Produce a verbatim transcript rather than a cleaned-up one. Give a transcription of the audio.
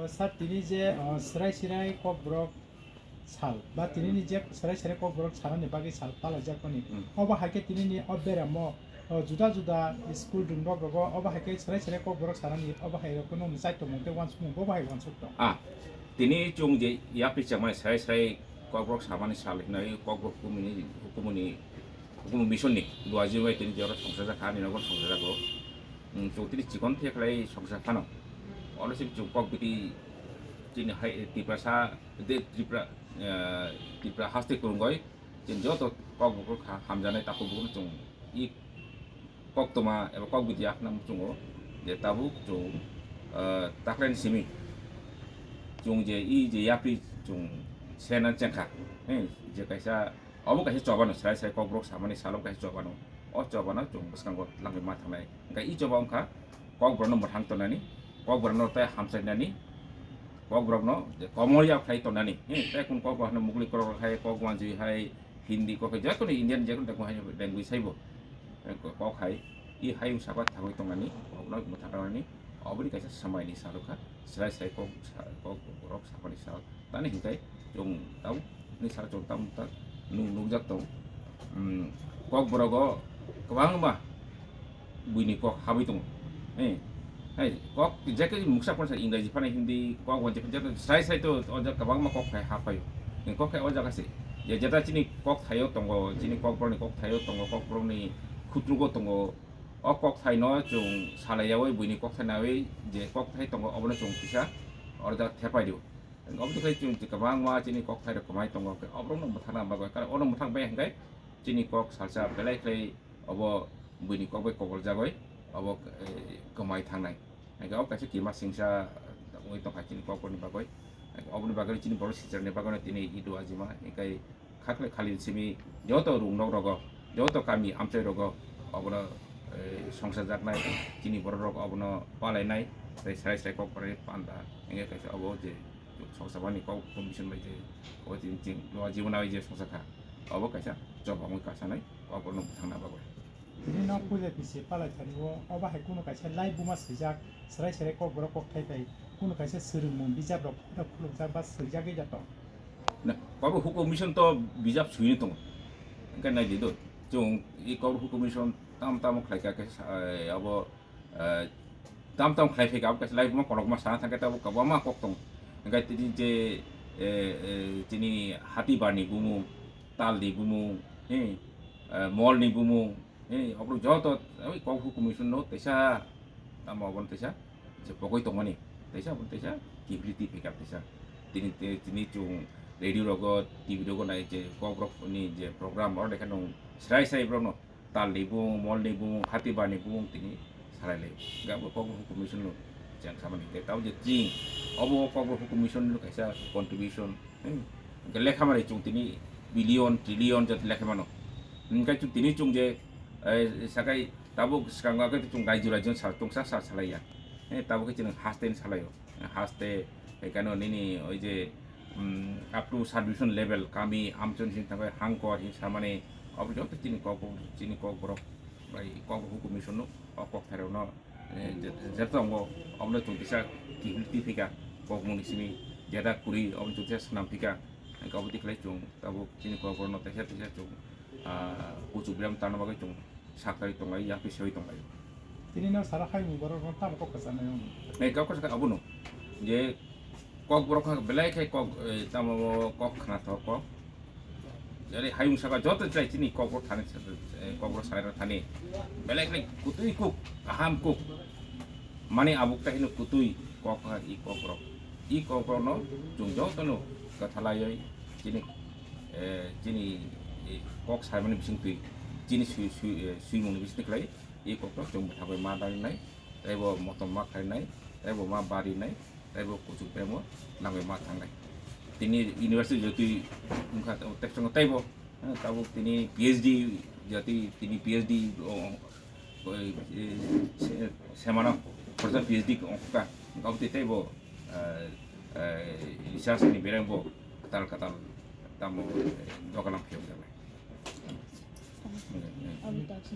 Sir, tini je, uh, Chwrai Chwrai Kokborok sal ba tini ni je Chwrai Chwrai Kokborok sanani bagwi sal palaijak mani, hmm, obo hai khe tini ni o beramo, uh, juda juda school dungrok rogo obo hai khe Chwrai Chwrai Kokborok sanani obo hai rok no mwchai tongmung tei uansukmung bo bo hai uansuk tong. Ah, tini chwng je yapri chakmani Chwrai Chwrai Kokborok samani sal hinwi Kokborok hukumuni, hukumuni, hukumu mission ni duaji bai tini je oro songsa jakha ani nogo songsa jago. Hmm, chwng tini chikon thekhlai songsa phano. Oro se chwng Kokbiti chini hai Tiprasa de Tripura, eh, Tripura haste kwrwngwi chini joto Kokborok ha-, hamjaknai takhuk bukhuk chwng i koktwma eba Kokbiti yakhnang chwngo je tabuk chwng, eh, taklaini simi chwng je i je yapri chwng sena chengkha, he, je kaisa obo kaisa chobano Chwrai Chwrai Kokborok samani salo kaisa chobano, o chobano chwng bwskango langwi ma thangnai. Hwnkhe i choba wngkha Kokborokno mwthang tongnani, Kokborokno tei hamchainani, Kokborokno je komoya khlai tongnani, he, tei kun Kokborokno mugli korok hai, Kokwanjwi hai, Hindi kok hai, jekunu Indian jekunu language hai bo, eh, ko-, kok hai, i hayung saka thangwi tongnani, kokno mwthang tongnani, oboni kaisa swmaini salo kha, Chwrai Chwrai Kok sa-, Kokborok samani sal, tani hintai chwng tabuk ni sal chwng tabuk ta nuk-, nukjak tong, um, Kokborogo kwbangma buini kok habwi tongo. Eh, hai, kok jekhe muksa phano sa Ingreji phano Hindi kok bo jekhe jekhe sai sai to o jaga kwbangma kok hai ha phaio. Ni kok hai o jaga se. Je jeta chini kok thaio tongo, chini Kokborokni kok thaio tongo, Kokborokni khutrugo tongo. O kok thaino chwng salaiyaui buini kok thainaui je kok thai tongo obono chwng kisa oro jaga thepai dio. Obo tei chwng kwbangma chini kok thairok kwmai tongo, oborokno mwthangna bagwi. Karon ono mwthang bai hwnkhe chini kok salsa belai khlai obo buini kok bai koboljagwi obo, eh, kwmai thangnai. Hwnkhe o kaisa kima singsa wngwi tongkha chini kokborokni bagwi. Oboni bagwi chini borok sichar ni bagwi tini idu ajima, hwnkhe khakle khali simi joto rung nok rogo, joto kami amchai rogo obono, eh, songsa jaknai chini borok rok obono palainai tei sai sai kok phalai panda hwnkhe kaisa obo je songsa mani kok commission bai je o chini chini lo jibona bai je songsa kha obo kaisa chobangwi kasanai obono bwthangna bagwi. Tini no puila bisi palai thani o, obo hai kunu kaisa lai buma swijak, Chwrai Chwrai Kokborok kok thai bai, kunu kaisa swrwngmung bijap rok phano khulukjak ba swijagwi da tong. Na, Kokborok hukum mission to bijap swini tongo. Hwnkhe nai di do, chwng i Kokborok hukum mission tam tamo khlai kha khe sa-, eh, abo, eh, tam tam khlai phaikha, abo kaisa lai buma kolokma sana thangkhe tabuk kwbangma kok tongo. Hwnkhe tini je, eh, eh, chini hati barni bumung, talni bumung, he, eh, molni bumung, He, oborok joto, oi, Kokborok commission no teisa, tamo obono teisa, je pogoi tongmani, teisa obono teisa, kiphilwi twi phaikha teisa. Tini, tini, tini chwng radio rogo, T V rogo nai je Kokborok ni je program, oro naikha nwng srai srai borok no, tal ni bumung, mol ni bumung, hati bar ni bumung tini salai lai. Ga bo Kokborok commission no cheng samani. Tei tamo je chwng, obo Kokborok commission no kaisa contribution, Hmm. Hwnkhe lekha mari chwng tini billion, trillion jat lekha mano. Hwnkhe chwng tini chwng je, eh, sakai tabuk swkango khe chwng raiju raiju sal tongsa sal salaiya. Eh, tabuk khe chwng haste ni salaio. Haste, ekheno nini oi je, um, up to subdivision level, kami, amchon hin tangwi hangkor hin samani, abo joto chini kok, chini Kokborok bai Kokborok commission no, o kok thairok no Eh, je-, je tongo, obono chwng kisa kihil twi phika, kokmung ni simi jeda kwrwi, obono chwng kisa swnam phika, hwnkhe obo twi khlai chwng tabuk chini kokborok no teisa teisa chwng, ah, kuchuk berem tangna bagwi chwng sak tangwi tonglai, yapri sewi tonglai. Tini no sara hai borok no tamo kok kwchanai wng. Nai kok kwchak abono je Kokborok kha belai khe kok, eh, tamo kok khna tho kok. Jari hayung saka joto chai chini kokborok thani, eh, kokborok salai thani. Belai khe kutui kuk, kaham kuk. Mani abuk ta hino kutui kok kha i kokborok. I kokborok no chwng joto no kathalaioi chini, eh, chini, eh, kok saimani bising twi chini sui, sui, eh, suimung ni bising twi khlai i kokborok chwng bwthagwi ma dang nai. Tei bo motom ma khainai, tei bo ma barinai, tei bo kuchuk tei bo nangwi ma thangnai. Tini university jotwi wngkha, tei bo, eh, tabuk tini P H D jotwi tini P H D, o, o, eh, se-, semano khoroksa P H D wngkha, wngkha tei bo, eh, eh, research ni bereng bo kwtal kwtal tamo, eh, dogan phiyok jabai.